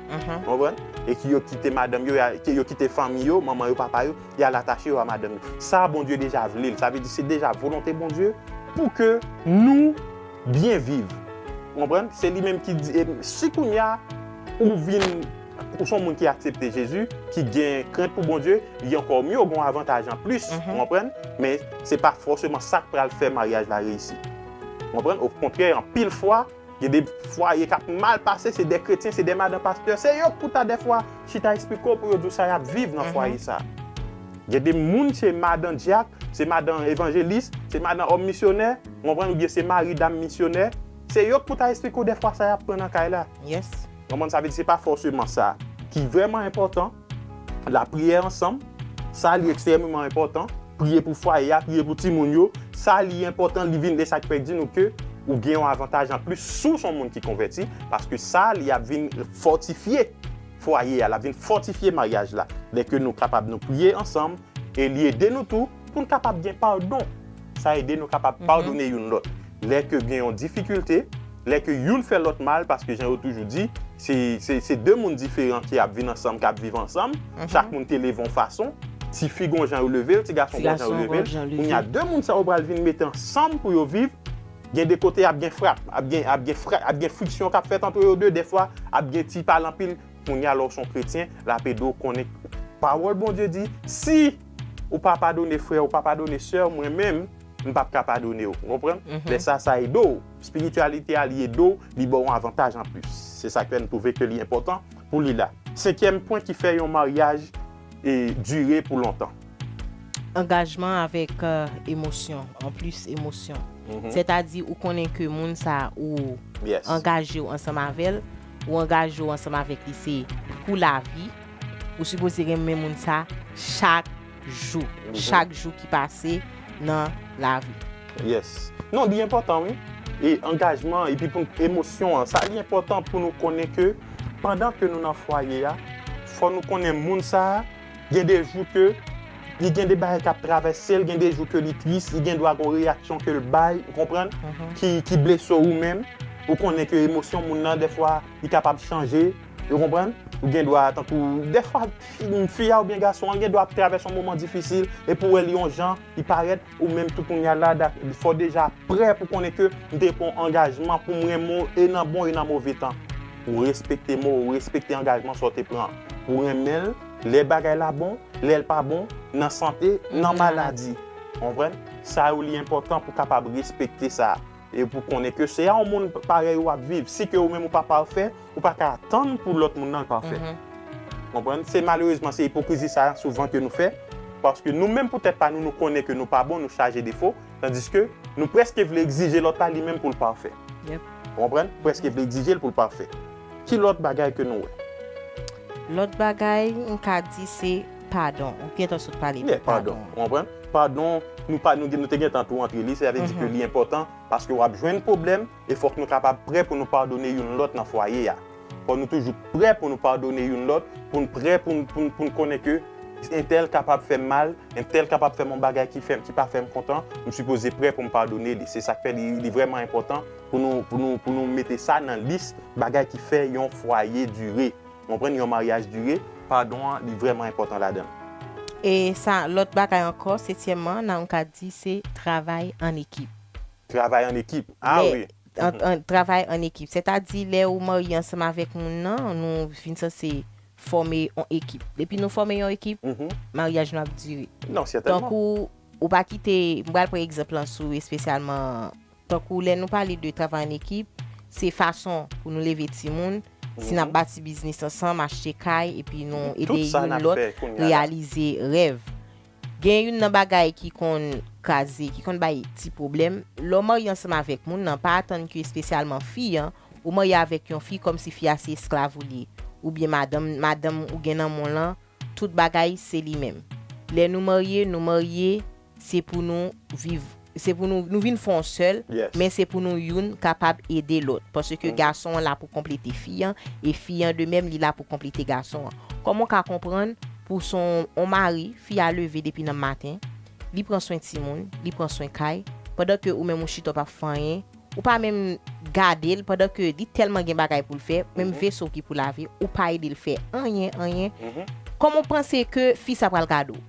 Konprann? E ki yo kite madanm yo, ke yo kite fanmi yo, manman yo, papa yo, y al atache yo a madanm yo. Sa Bondye deja vle l. Sa vle di se deja volonte Bondye pou ke nou byen viv. Ou konprann? Se li menm ki di, e si kounye a ou vin, ou se yon moun ki aksepte Jezi, ki gen krent pou Bondye, li ankò mye, ou gen yon avantaj an plis, ou konprann? Men se pa fòseman sa k pral fè maryaj la reyisi. Ou konprann? Okontrè, anpil fwa, gen de fwaye k ap mal pase, se de kretyen, se de madanm pastè, se yo k pou ta dèfwa chita esplike w pou yo di w sa y ap viv nan fwaye sa. Gen de moun, se madan dyak, se madan evanjelis, se madan òm misyonè, ou konprann, oubyen se mari dam misyonè. Se yo k pou ta esplike w dèfwa sa y ap pran nan kay la. Ou konprann, sa vle di se pa fòseman sa ki vrèman enpòtan. Lapriyè ansanm, sa li ekstrèmeman enpòtan. Priye pou fwaye a, priye pou timoun yo. Sa li enpòtan, li vin de sa k fè di nou ke ou gen yon avantaj anplis si w se yon moun ki konvèti, paske sa li ap vin fòtifye fwaye a, l ap vin fòtifye maryaj la. Lè ke nou kapab nou priye ansanm, e li ede nou tou pou n kapab gen padon. Sa ede nou kapab padone youn lòt. Lè ke gen yon difikilte, lè ke youn fè lòt mal, paske jan yo toujou di, se, se, se de moun diferan ki ap vin ansanm, k ap viv ansanm, chak moun te leve yon fason, tifi gon jan yo leve l, ti gason gon jan yo leve l. Kounye a, de moun sa yo pral vin mete ansanm pou yo viv, gen de kote ap gen frap, ap gen, ap gen fra-, ap gen friksyon k ap fèt antre yo de, dèfwa ap gen ti pale anpil. Kounye a, lè w se yon kretyen, l ap ede w konnen Pawòl Bondye di, si ou pa padone frè, ou pa padone sè, mwen menm, m p ap ka padone w. Ou konprann? Lè sa, sa ede w. Espirityalite a, li ede w, li ba w yon avantaj anplis. Se sa k fè m twouve ke li enpòtan pou li la. Senkyèm pwen ki fè yon maryaj e dire pou lontan. Angajman avèk euh, emosyon, anplis emosyon. Sètadi ou konnen ke moun sa ou Yes. angaje w ansanm avè l, ou angaje w ansanm avèk li se pou lavi, ou sipoze renmen moun sa chak jou, chak jou ki pase nan lavi. Yes. Non, li enpòtan, wi. E angajman, epi pou emosyon an, sa li enpòtan pou nou konnen ke pandan ke nou nan fwaye a, fò nou konnen moun sa a, gen de jou ke li gen de bagay k ap travèse l, gen de jou ke li tris, li gen dwa gon reyaksyon ke l bay, ou konprann, ki, ki blese w ou menm. Ou konnen ke emosyon moun nan, dèfwa, li kapab chanje, ou konprann? Ou gen dwa, tankou, dèfwa, fi, fi a oubyen gason an, gen dwa ap travèse yon moman difisil, epi w wè li yon jan, li parèt, ou menm tou kounye a la, fò deja prè pou konnen ke m te pran yon angajman pou m renmen w, e nan bon, e nan move tan. Ou respekte mo, ou respekte angajman sa w te pran. Ou renmen l, lè bagay la bon, lè l pa bon, nan sante, nan maladi. Konprann? Sa yo li enpòtan pou kapab respekte sa. E pou konnen ke se a yon moun parèy ou ap viv. Si ke ou menm ou pa pafè, ou pa ka atann pou lòt moun nan pafè. Konprann? Se malerezman, se ipokrizi sa a souvan ke nou fè. Paske nou menm pou tèt pa nou, nou konnen ke nou pa bon, nou chaje defo. Tandiske nou prèske vle egzije lòt la li menm pou l pafè. Yep. Konprann? Prèske vle egzije l pou l pafè. Ki lòt bagay ke nou wè? Lòt bagay, m ka di se padon. Ou gentan sot pale de Yeah, padon. padon. Konprann? Padon, nou pa nou, nou te gentan tou antre li, se vle di ke li enpòtan paske w ap jwenn pwoblèm e fòk nou kapab prè pou nou padone youn lòt nan fwaye a. Fò nou toujou prè pou nou padone youn lòt, pou n prè pou n, pou n, pou n konnen ke entèl kapab fè m mal, entèl kapab fè m yon bagay ki fè m, ki pa fè m kontan, m sipoze prè pou m padone li. Se sa k fè li, li vrèman enpòtan pou nou, pou nou, pou nou mete sa nan lis bagay ki fè yon fwaye dire. Konprann, yon maryaj dire, padon an, li vrèman enpòtan ladan l. E sa, lòt bagay ankò, setyèmman, nan ka di se travay an ekip. Travay an ekip. Ah Lè- wi. an, an, travay an ekip. Sètadi, lè ou marye ansanm avèk moun nan, nou vin sanse fòme yon ekip. Depi nou fòme yon ekip, Mhm. maryaj nou ap dire. Non, sètènman. Tankou, ou pa kite, m pral pran egzanp lan sou espesyalman, tankou lè nou pale de travay an ekip, se fason pou nou leve timoun, si n ap bati biznis ansanm, achte kay, epi nou ede Tout sa n youn ap lòt fè kounye a la. reyalize rèv. Gen youn nan bagay ki konn kraze, ki konn bay ti pwoblèm, lè w marye ansanm avèk moun nan, pa atann ke espesyalman fi an, ou marye avèk yon fi kòmsi fi a se esklav ou li ye, oubyen madanm, madanm ou gen nan men w lan, tout bagay se li menm. Lè nou marye, nou marye, se pou nou viv, se pou nou, nou vin fè yon sèl, Yes. men se pou nou youn kapab ede lòt. Paske gason an la pou konplete fi an, e fi an de menm, li la pou konplete gason an. Kòman w ka konprann pou se yon, yon mari, fi a leve depi nan maten, li pran swen timoun, li pran swen kay, pandan ke ou menm ou chita w p ap fè anyen, ou pa menm gade l, pandan ke li tèlman gen bagay pou l fè, menm veso ki pou lave, ou pa ede l fè anyen, anyen. Kòman w panse ke fi sa pral gade w?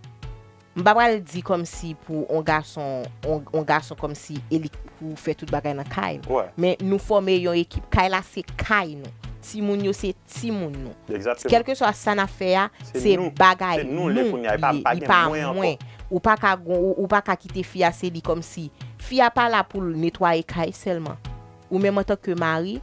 M pa pral di kòmsi pou on gason, on, on gason kòmsi e li pou fè tout bagay nan kay. Ouais. Men nou fòme yon ekip. Kay la se kay nou. Timoun yo se timoun nou. Exactement. Kèlkeswa sa n ap fè a, Se se nou. bagay Se nou li nou kounye a, e pa, li pa ye, gen li pa mwen mwen. Ankò. Ou pa ka gon, ou, ou pa ka kite fi a se li kòmsi. Fi a pa la pou l netwaye kay sèlman. Ou menm antanke mari,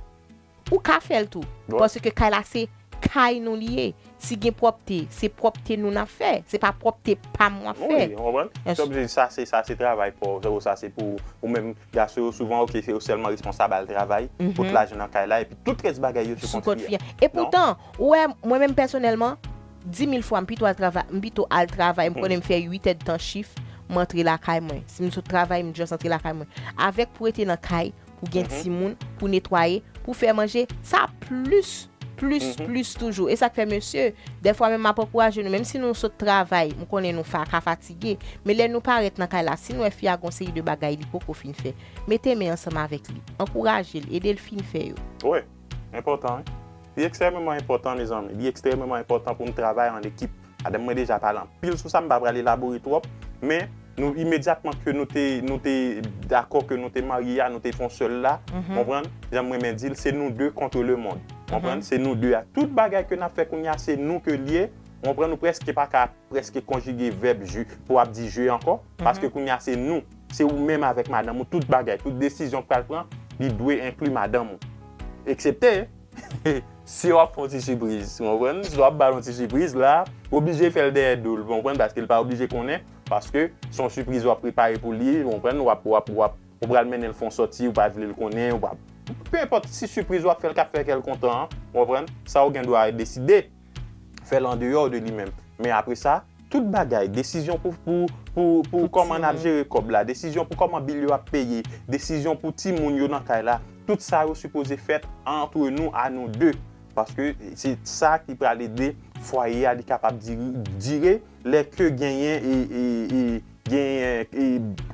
ou ka fè l tou. Ouais. Paske kay la se kay nou li ye. Si gen pwòpte, se pwòpte nou n ap fè. Se pa pwòpte pa m w ap fè. Wi, ou konprann? Yes. Sa vle di sa, se sa, se travay pa w, sa se pou ou menm gason yo souvan, ok, se yo sèlman responsab al travay, pot lajan nan kay la, epi tout rès bagay yo se Sou kont kont fi a. Fi a. E poutan, ou wè, mwen menm pèsonèlman, di mil fwa, m pito al travay, m pito al travay, m konnen m fè uit èdtan chif, m antre lakay mwen. Si m sot travay, m just antre lakay mwen. Avèk pou rete nan kay, pou gen timoun, pou netwaye, pou fè manje, sa plis, plis, plis toujou. E sa k fè, mesye, dèfwa menm m ap ankouraje nou, menm si nou sot travay, m konnen nou fa, ka fatige, men lè nou parèt nan kay la, si nou wè fi a gon seri de bagay li poko fin fè, mete men ansanm avèk li, ankouraje l, ede l fin fè yo. Wi, enpòtan, wi. Li ekstrèmeman enpòtan, mezanmi. Li ekstrèmeman enpòtan pou n travay an ekip. Madanm mwen deja pale anpil sou sa, m pa pral elabore twòp, men nou, imedyatman ke nou te, nou te dakò ke nou te marye a, nou te fè yon sèl la, konprann? Jan mwen men di l, se nou de contre le monde. Konprann? Se nou de a. Tout bagay ke n ap fè kounye a, se nou ke l ye, Ou konprann, ou prèske pa ka prèske konjige vèb je pou w ap di je ankò, paske kounye a se nou, se ou menm avèk madanm ou, tout bagay, tout desizyon w pral pran, li dwe enkli madanm ou. Eksepte si w ap fè yon ti sipriz, ou konprann? Si w ap ba l yon ti sipriz la, ou oblije fè l dèyè do l, ou konprann? Paske l pa oblije konnen, paske se yon sipriz w ap prepare pou li, ou konprann? W ap, w ap, w ap, ou pral mennen l fè yon sòti, ou pa vle l konnen, ou pa, pe enpòt si sipriz w ap fè l k ap fè kè l kontan an, ou konprann? Sa ou gen dwa deside fè l andeyò de li menm. Men apre sa, tout bagay, desizyon pou, pou, pou, pou kòman n ap jere kòb la, desizyon pou kòman bil yo ap peye, desizyon pou timoun yo nan kay la, tout sa yo sipoze fèt antre nou, a nou de. Paske se sa ki pral ede fwaye a li kapab diri-, dire lè ke genyen e, e, e, genyen e,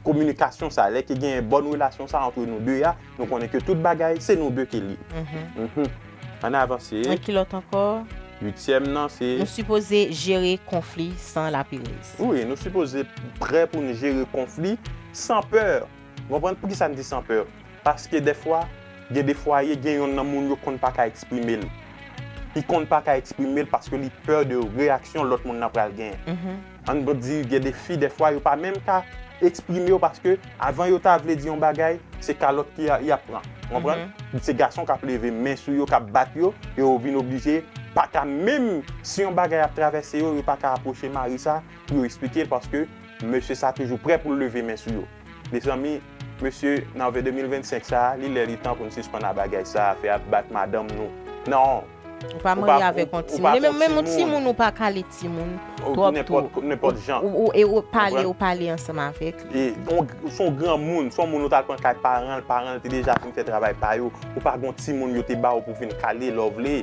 kominikasyon sa, lè ke genyen bòn relasyon sa antre nou de a, nou konnen ke tout bagay se nou de ke li. Mhm. Ann avanse. Ki lòt ankò? Uityèm nan se. Nou sipoze jere konfli san laperèz. Wi, nou sipoze prè pou n jere konfli san pè. Ou konprann poukisa n di san pè? Paske dèfwa, gen de fwaye, gen yonn nan moun yo konn pa ka eksprime l. Li konn pa ka eksprime l paske li pè de reyaksyon lòt moun nan pral genyen. Mhm. Ann di, gen de fi, dèfwa, yo pa menm ka eksprime yo paske avan yo ta vle di yon bagay, se kalòt ki a, y ap pran. Ou konprann? Mhm. Se gason k ap leve men sou yo, k ap bat yo, e yo vin oblije pa ka menm si yon bagay ap travèse yo, yo pa ka apwoche mari sa pou yo eksplike l paske mesye sa toujou prè pou l leve men sou yo. Mezanmi, mesye, nan vè de mil vennsenk sa a, li lè li tan pou n sispann a bagay sa a, fè ap bat madanm nou. Non. Ou pa marye avèk yon timoun. E menm, menm yon timoun, ou pa kale timoun twòp tou. Nenpòt, nenpòt jan. Ou, ou, e ou pale, ou pale ansanm avèk li. E, se yon granmoun, se yon moun ou t al pran kay paran l, paran l te deja fin fè travay pa yo. Ou pa gen yon timoun yo te ba w pou vin kale lè w vle.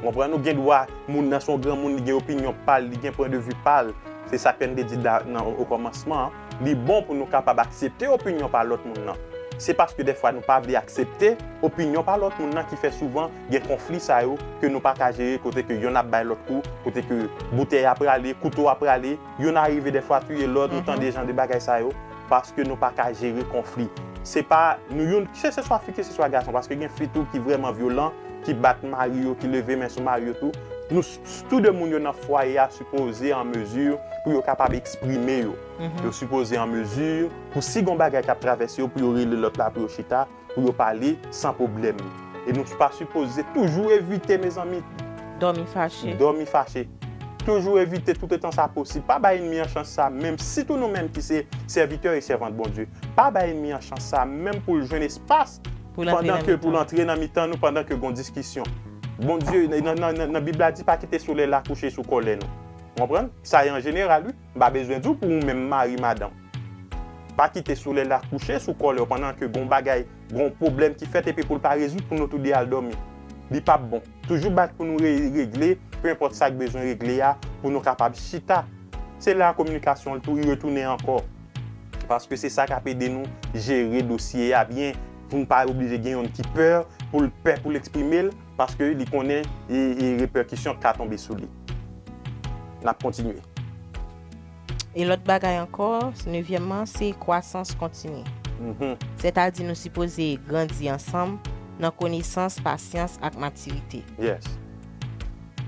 Ou konprann? Ou gen dwa, moun nan se yon granmoun, li gen opinyon pa l, li gen pwen de vi pa l. Se sa ke n te di nan, o kòmansman an. Li bon pou nou kapab aksepte opinyon pa lòt moun nan. Se paske dèfwa nou pa vle aksepte opinyon pa lòt moun nan ki fè souvan gen konfli sa yo ke nou pa ka jere, kote ke yonn ap bay lòt kou, kote ke boutèy ap rale, kouto ap rale, yonn a rive dèfwa touye lòt, ou tande jan de bagay sa yo, paske nou pa ka jere konfli. Se pa nou youn, keseswa fi, keseswa gason, paske gen fi tou ki vrèman vyolan, ki bat mari yo, ki leve men sou mari yo tou. Nou s-, s-, tou de moun yo nan fwaye a sipoze an mezi pou yo kapab eksprime yo. Mhm. Yo sipoze an mezi pou si gon bagay k ap travèse yo, pou yo rele lòt la, pou yo chita, pou yo pale san pwoblèm. E nou pa sipoze toujou evite, mezanmi. Dòmi fache. Dòmi fache. Toujou evite toutotan sa posib. Pa bay ènmi an chans sa, menm sitou nou menm ki se sèvitè e sèvant Bondye. Pa bay ènmi an chans sa, menm pou l jwenn espas pandan ke pou l antre nan mitan nou, pandan ke gon diskisyon. Bondye, nan, nan, nan, nan Bib la di, pa kite solèy la kouche sou kòlè nou. Ou konprann? Sa e an jeneral, wi. M pa bezwen di w pou ou menm mari, madanm. Pa kite solèy la kouche sou kòlè w pandan ke gon bagay, gon pwoblèm ki fèt epi pou l pa rezoud pou nou tou de al dòmi. Li p ap bon. Toujou bat pou nou re-, regle, pe enpòt sa k bezwen regle a, pou nou kapab chita. Se la kominikasyon l tou, li retounen ankò. Paske se sa k ap ede nou jere dosye a byen, pou n pa oblije gen yonn ki pè, pou l pè pou l eksprime l, paske li konnen e, e repèkisyon k ka tonbe sou li. N ap kontinye. E lòt bagay ankò, nevyèmman, se kwasans kontini. Mhm. Sètadi nou sipoze grandi ansanm nan konesans, pasyans ak matirite. Yes.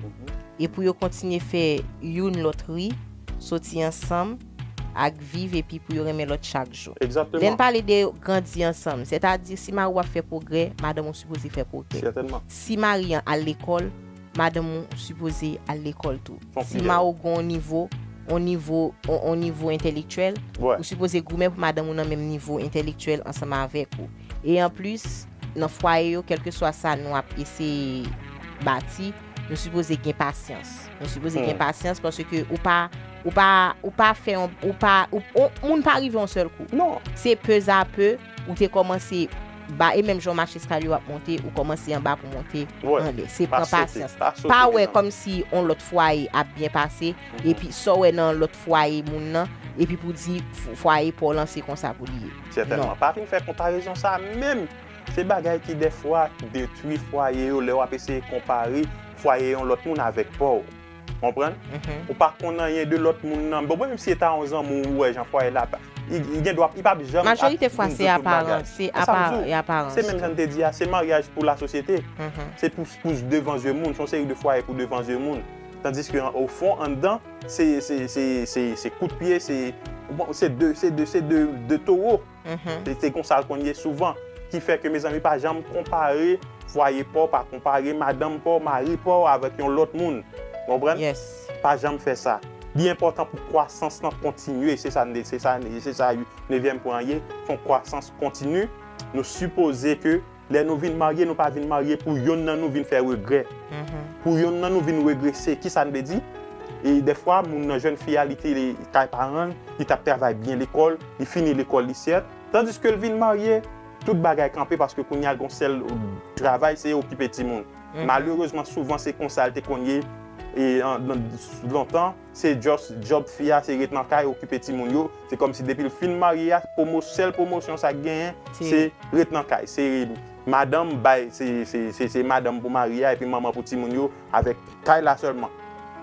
Mhm. E pou yo kontinye fè youn lòt ri, soti ansanm ak viv epi pou yo renmen lòt chak jou. Egzakteman. Lè n pale de grandi ansanm, sètadi si mari w ap fè pwogrè, madanm ou sipoze fè pwogrè. Sètènman. Si mari an al lekòl, madanm ou sipoze al lekòl tou. Si mari w gen yon nivo, yon nivo, yon, yon nivo entèlektyèl, ou sipoze goumen pou madanm ou nan menm nivo entèlektyèl ansanm avèk ou. E anplis, nan fwaye yo, kèlkeswa sa nou ap eseye bati, nou sipoze gen pasyans. Nou sipoze gen pasyans paske ou pa, ou pa, ou pa fè yon, ou pa, ou, ou, moun pa rive yon sèl kou. Non. Se pe a pe, ou te kòmanse ba, e menm jan yon mach eskalye w ap monte, ou kòmanse anba pou monte anlè. Se pran pasyans. Pa wè kòmsi yon lòt fwaye ap byen pase, epi sa w wè nan lòt fwaye moun nan, epi pou di f-, fwaye pa w lan se konsa pou li ye. Sètènman. Non. Pa vin fè konparezon sa menm. Se bagay ki dèfwa detwi fwaye yo lè w ap eseye konpare fwaye yon lòt moun avèk pa w. Konprann? Mhm. Ou pa konn anyen de lòt moun nan. Bon, menm si e ta yon zanmi w, ou wè jan fwaye la, li, li gen dwa, li p ap janm ap vin di tout bagay. Majorite fwa, se aparans, se apa-, e aparans. Se menm jan n te di a, se maryaj pou lasosyete. Mhm. Se pou, pou devan zye moun, se yon seri de fwaye pou devan zye moun. Tandiske o fon, anndan, se, se, se, se, se kout pye, se, bon, se de, se de, se de, de towo. Se, se konsa l konn ye souvan. Ki fè ke, mezanmi, pa janm konpare fwaye pa w, pa konpare madanm pa w, mari pa w avèk yon lòt moun. Konprann? Pa janm fè sa. Li enpòtan pou kwasans lan kontinye. Se sa, se sa, se sa nevyèm pwen an ye. Se yon kwasans kontini. Nou sipoze ke lè nou vin marye, nou pa vin marye pou yonn nan nou vin fè regrè. Pou yonn nan nou vin regrese. Kisa n vle di? E dèfwa, moun nan, jèn fi a, li te kay paran l, li t ap travay byen lekòl, li fini lekòl li sèt. Tandiske l vin marye, tout bagay kanpe paske kounye a l gon sèl travay, se okipe timoun. Malerezman, souvan se konsa l te konn ye, e, an, nan, lontan, se just djòb fi a, se ret nan kay, okipe timoun yo. Se kòmsi depi l fin marye a, pwomo-, sèl pwomosyon sa k genyen, se ret nan kay. Se madanm bay, se, se, se, se madanm pou mari a, epi manman pou timoun yo, avèk kay la sèlman.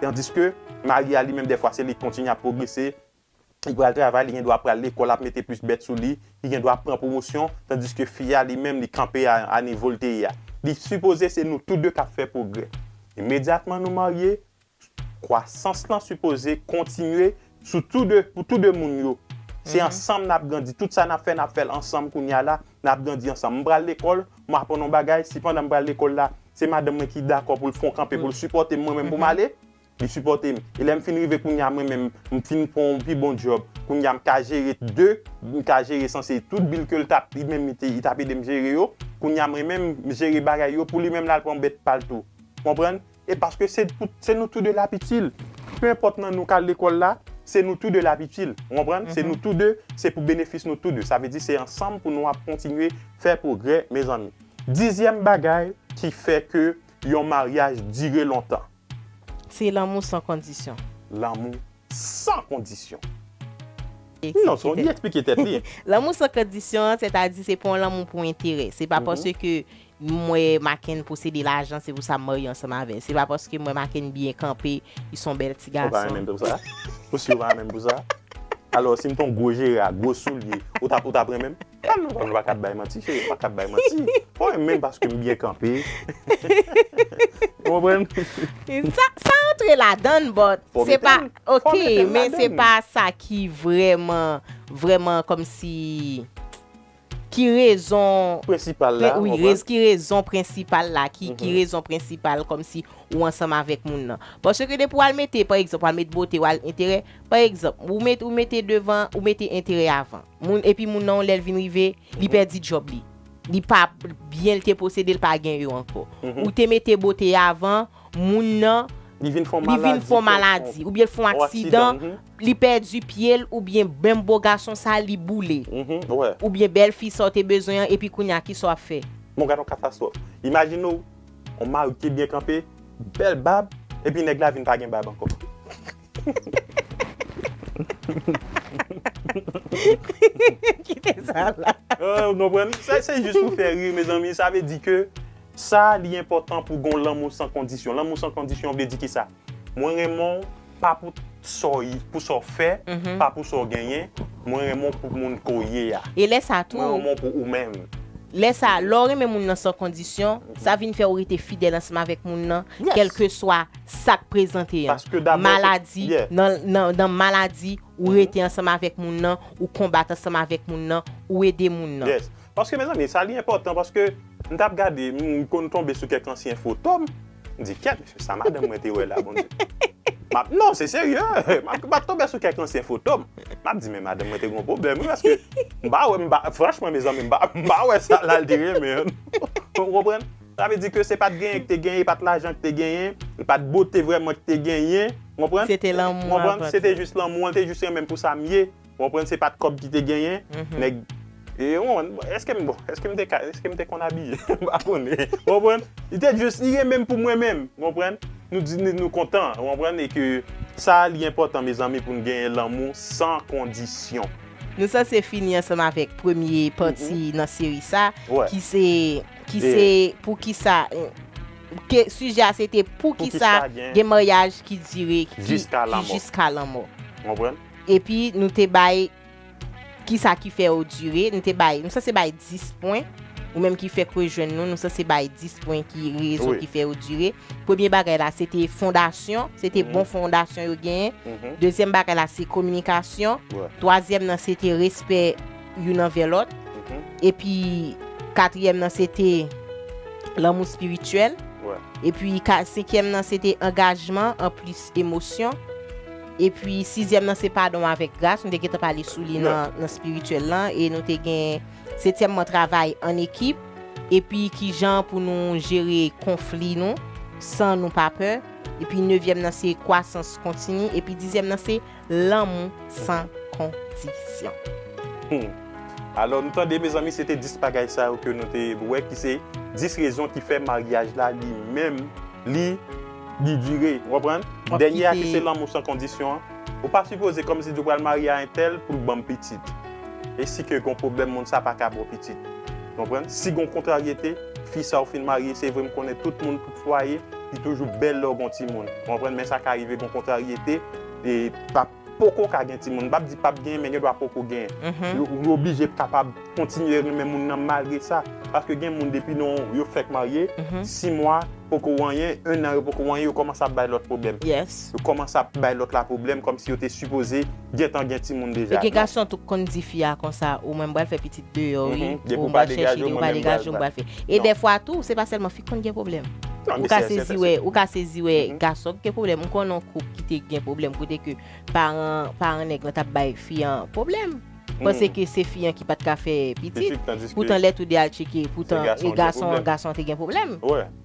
Tandiske mari a li menm, dèfwa, se li k kontinye ap pwogrese, li pral travay, li gen dwa pral lekòl, ap mete plis bèt sou li, li gen dwa pran pwomosyon, tandiske fi a li menm, li kanpe a, a nivo l te ye a. Li sipoze se nou tou de k ap fè pwogrè. Imedyatman nou marye, kwasans lan sipoze kontinye sou tou de, pou tou de moun yo. Se ansanm n ap grandi. Tout sa n ap fè, n ap fè l ansanm kounye a la, n ap grandi ansanm. M pral lekòl, m aprann yon bagay, si pandan m pral lekòl la, se madanm mwen ki dakò pou l fè yon kanpe, pou l sipòte m, mwen menm pou m ale, li sipòte m. E lè m fin rive kounye a, mwen menm, m fin pran yon pi bon djòb. Kounye a, m ka jere de, m ka jere sanse tout bil ke l t ap, li menm, li te, li t ap ede m jere yo. Kounye a, mwen menm, m jere bagay yo. Pou li menm, l al pran bèt pa l tou. Konprann? E paske se pou, se nou tou de l ap itil. Pe enpòt nan nou k al lekòl la, se nou tou de l ap itil. Ou konprann? Se nou tou de, se pou benefis nou tou de. Sa vle di se ansanm pou nou ap kontinye fè pwogrè, mezanmi. Dizyèm bagay ki fè ke yon maryaj dire lontan. Se lanmou san kondisyon. Lanmou san kondisyon. Non, se li eksplike tèt li. Lanmou san kondisyon an, sètadi se pa yon lanmou pou enterè. Se pa paske m wè Maken posede lajan, se pou sa m marye ansanm avè l. Se pa paske m wè Maken byen kanpe, li se yon bèl ti gason. Ou pa renmen m pou sa? Ou si ou pa renmen m pou sa? Alò, si m te yon gwo jera, gwo soulye, ou t ap, ou t ap renmen m? Ah non, nou pa ka ap bay manti, cheri, nou pa ka ap bay manti. Ou renmen m paske m byen kanpe. Ou konprann? Sa, sa antre ladan l, but se pa, ok, men se pa sa ki vrèman, vrèman kòmsi, ki rezon, prensipal la, wi, ki rezon prensipal la, ki, ki rezon prensipal kòmsi ou ansanm avèk moun nan. Paske depi w al mete, pa egzanp, w al met bote, w al enterè, pa egzanp, ou met, ou mete devan, ou mete enterè avan. Moun, epi moun nan, lè l vin rive, li pèdi djòb li. Li pa, byen l te posede, l pa gen yo ankò. Ou te mete bote avan, moun nan, li vin fè yon maladi, oubyen l fè yon aksidan, li pèdi pye l, oubyen menm bo gason sa, li boule. Oubyen bèl fi sa w te bezwen an, epi kounye a, kisa w ap fè? Bon, gad yon katastwòf. Imajine w, yon mari ki byen kanpe, bèl bab, epi nèg la vin pa gen bab ankò. Kite sa la. Ou konprann? Sa, se jis pou fè ri, mezanmi. Sa vle di ke sa, li enpòtan pou gon lanmou san kondisyon. Lanmou san kondisyon vle di kisa? Mwen renmen w pa pou sa w, pou sa w fè, pa pou sa w genyen. Mwen renmen w pou moun ke w ye a. E lè sa tou, mwen renmen w pou ou menm. Lè sa, lè w renmen moun nan san kondisyon, sa vin fè w rete fidèl ansanm avèk moun nan, kèlkeswa sa k prezante an. Maladi, nan, nan, nan maladi, ou rete ansanm avèk moun nan, ou konbat ansanm avèk moun nan, ou ede moun nan. Paske, mezanmi, sa li enpòtan, paske m t ap gade, m konn tonbe sou kèk ansyen foto m, m di, "Kèt, mesye, sa madanm mwen te wè la, Bondye." M ap, non, se serye, m ap, m ap tonbe sou kèk ansyen foto m. M ap di, "Men madanm mwen te gen yon pwoblèm, wi, paske m pa wè, m pa, franchman, mezanmi, m pa, m pa wè sa la l te renmen." Ou konprann? Sa vle di ke se pa t genyen ki te genyen, e pa t lajan ki te genyen, e pa t bote vrèman ki te genyen, ou konprann? Se te lanmou avan tou. Se te jis lanmou an, l te jis renmen m pou sa m ye. Ou konprann, se pa t kòb ki te genyen, nèg, e, ou konprann, èske m, bon, èske m te ka, èske m te konn abiye? M pa konnen. Ou konprann? Li te jis, li renmen m pou mwen menm, ou konprann? Nou di, nou, nou kontan, ou konprann? E ke sa, li enpòtan, mezanmi, pou n genyen lanmou san kondisyon. Nou sanse fini ansanm avèk premye pati nan seri sa, ki se, ki se poukisa, ke, sijè a se te poukisa gen maryaj ki dire, ki, ki jiska lanmò. Ou konprann? Epi nou te bay kisa ki fè yo dire, nou te bay, nou sanse bay dis pwen. ou menm ki fèk rejwenn nou, nou sanse bay dis pwen ki rezon ki fè yo dire. Premye bagay la, se te fondasyon, se te bon fondasyon yo genyen. Dezyèm bagay la, se kominikasyon. Twazyèm nan, se te respè youn anvè lòt. Epi katriyèm nan, se te lanmou espirityèl. Epi ka, senkyèm nan, se te angajman anplis emosyon. Epi sizyèm nan, se padon avèk gras. Nou te gentan pale sou li nan, nan espirityèl lan. E nou te gen setyèmman, travay an ekip. Epi kijan pou nou jere konfli nou san nou pa pè. Epi nevyèm nan, se kwasans kontini. Epi dizyèm nan, se lanmou san kondisyon. Alò, nou tande, mezanmi, se te dis bagay sa yo ke nou te wè ki se dis rezon ki fè maryaj la li menm, li, li dire. Ou konprann? Dènye a ki se lanmou san kondisyon an. Ou pa sipoze kòmsi di w pral marye a entèl pou l ban m pitit. E si ke gen yon pwoblèm, moun sa pa ka ba w pitit. Ou konprann? Si gen yon kontraryete, fi sa w fin marye, se vre m konnen tout moun, tout fwaye, li toujou bèl lè w gen yon timoun. Ou konprann? Men sa ka rive gen yon kontraryete, e pa poko ka gen timoun. M p ap di p ap genyen, men gen dwa poko genyen. Yo, yo oblije kapab kontinye renmen moun nan malgre sa. Paske gen moun depi non yo fèk marye, sis mwa poko anyen, en an yo poko anyen, yo kòmanse ap bay lòt pwoblèm. Yo kòmanse ap bay lòt la pwoblèm, kòmsi yo te sipoze gentan gen timoun deja. E gen gason tou k konn di fi a konsa, ou mwen m pral fè pitit deyò wi, ou m pral chèche li, ou pa degaje w, m pral fè. E dèfwa tou, se pa sèlman fi k konn gen pwoblèm. Ou ka sezi wè, ou ka sezi wè gason k gen pwoblèm. M konnen yon koup ki te gen pwoblèm kote ke paran, paran nèg lan t ap bay fi an pwoblèm. Panse ke se fi an ki pa t ka fè pitit. Poutan lè tou de al tcheke, poutan e gason an, gason an te gen pwoblèm.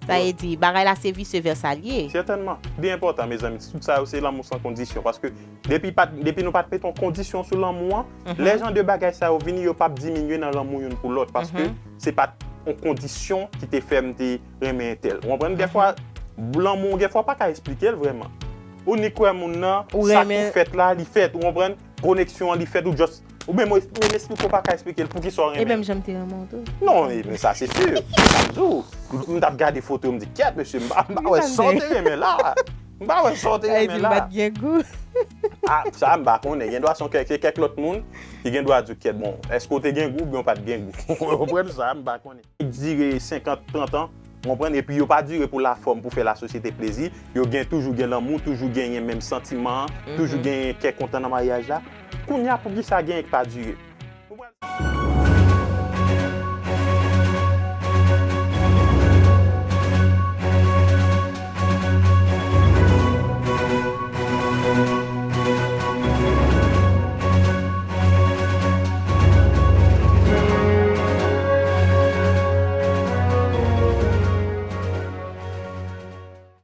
Sa vle di, bagay la se vise vèsa l ye. Sètènman. Li enpòtan, mezanmi. Tout sa yo se lanmou san kondisyon. Paske depi pa t, depi nou pa t mete yon kondisyon sou lanmou an, lè jan de bagay sa yo vini, yo p ap diminye nan lanmou youn pou lòt. Paske se pa t yon kondisyon ki te fè m te renmen entèl. Ou konprann? Dèfwa, lanmou, dèfwa w pa ka esplike l vrèman. Ou nik wè moun nan, sa ki fèt la, li fèt. Ou konprann? Koneksyon an, li fèt, ou just, ou menm, ou menm esplike, ou pa ka esplike l poukisa w renmen. E menm jan m te renmen w tou. Non, e, men sa se si. Sa m di w. M, m t ap gade foto yo, m di, kyèt, mesye, m pa, m pa wè sa w te renmen la. M pa wè sa w te renmen la. Sa vle di m pa t gen gou. A, sa m pa konnen. Gen dwa se yon kèk, kèk lòt moun ki gen dwa di w, kyèt, bon, èske w te gen gou oubyen w pa t gen gou? Ou konprann sa, m pa konnen. Dire senkant, trant an, ou konprann, epi yo pa dire pou lafòm, pou fè lasosyete plezi. Yo gen, toujou gen lanmou, toujou genyen menm santiman an, toujou genyen kè kontan nan maryaj la. Kounye a, poukisa genyen k pa dire?